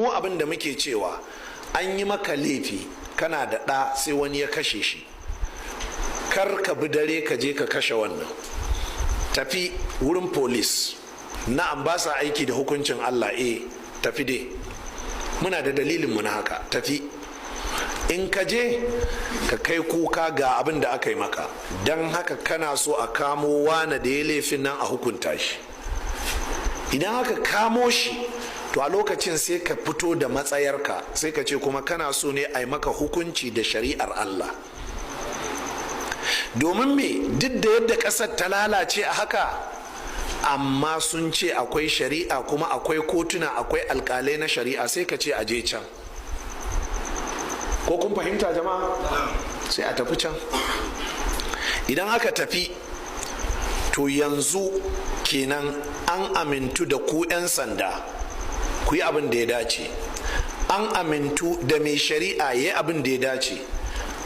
mu abin da muke cewa, an yi maka laifi, kana da ɗa, sai wani ya kashe shi, kar ka bi dare ka je ka kashe wannan. Tafi wurin police. Na'am, ba sa aiki da hukuncin Allah, eh, tafi dai, muna da dalilin mu na haka. Tafi, in ka je ka kai kuka ga abin da aka yi maka, don haka kana so a kamo wane da ya laifin nan a hukunta shi. Idan aka kamo shi, to a lokacin sai ka fito da matsayarka, sai ka ce kuma kana so ne a yi maka hukunci da shari'ar Allah. Domin me? Duk da yadda ƙasar ta lalace a haka, amma sun ce akwai shari'a, kuma akwai kotuna, akwai alkalai na shari'a. Sai ka ce a je can. Ko kun fahimta, jama'a? Sai a tafi can. Idan aka tafi, to yanzu kenan an amintu da ku 'yan sanda, ku yi abin da ya dace. An amintu da mai shari'a, ya yi abin da ya dace.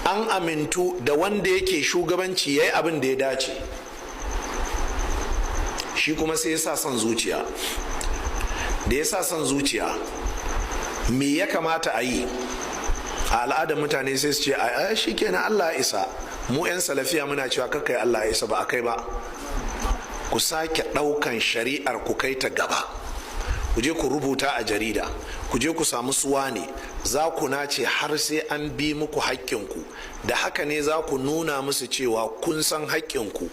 An amintu da wanda yake shugabanci, ya yi abin da ya dace. Shi kuma sai ya sa son zuciya. Da ya sa son zuciya, me ya kamata a yi? A al'adar mutane sai su ce, "A shi kenan, Allah ya isa." Mu 'yan Salafiya muna cewa kakkai Allah ya isa, ba a kai ba. Ku sake ɗaukan shari'ar, ku kai ta gaba, ku je ku rubuta a jarida, ku je ku samu suwa ne za ku nace har sai an bi muku haƙƙinku. Da haka ne za ku nuna musu cewa kun san haƙƙinku.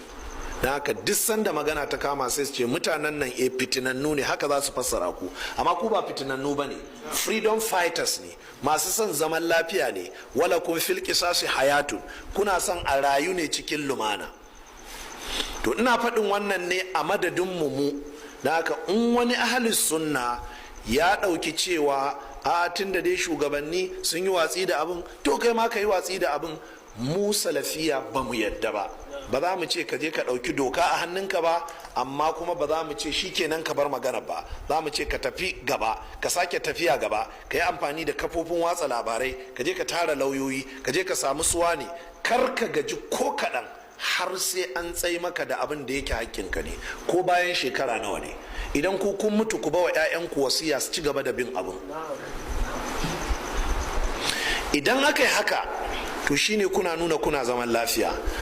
Don haka duk sanda magana ta kama, sai su ce mutanen nan e fitinannu ne. Haka za su fassara ku, amma ku ba fitinannu ba ne, freedom fighters ne, masu son zaman lafiya ne. ولكم في القصاص حياة. Kuna son a rayu ne cikin lumana. To ina faɗin wannan ne a madadin mu. Da haka in wani ahalis sunna ya ɗauki cewa a tun da dai shugabanni sun yi watsi da abin, to kai ma ka yi watsi da abin, mu Salafiya ba mu yadda ba. Ba za mu ce ka je ka ɗauki doka a hannunka ba, amma kuma ba za mu ce shikenan ka bar magana ba. Za mu ce ka tafi gaba, ka sake tafiya gaba, ka yi amfani da kafofin watsa labarai, ka je ka tara lauyoyi, ka je ka samu suwa ne. Kar ka gaji ko kaɗan har sai an tsai maka da abin da yake hakkinka ne, ko bayan shekara nawa ne. Idan ku kun mutu, ku bawa 'ya'yanku wasiya su ci gaba da bin abin. Idan aka yi haka, to shine kuna nuna kuna zaman lafiya.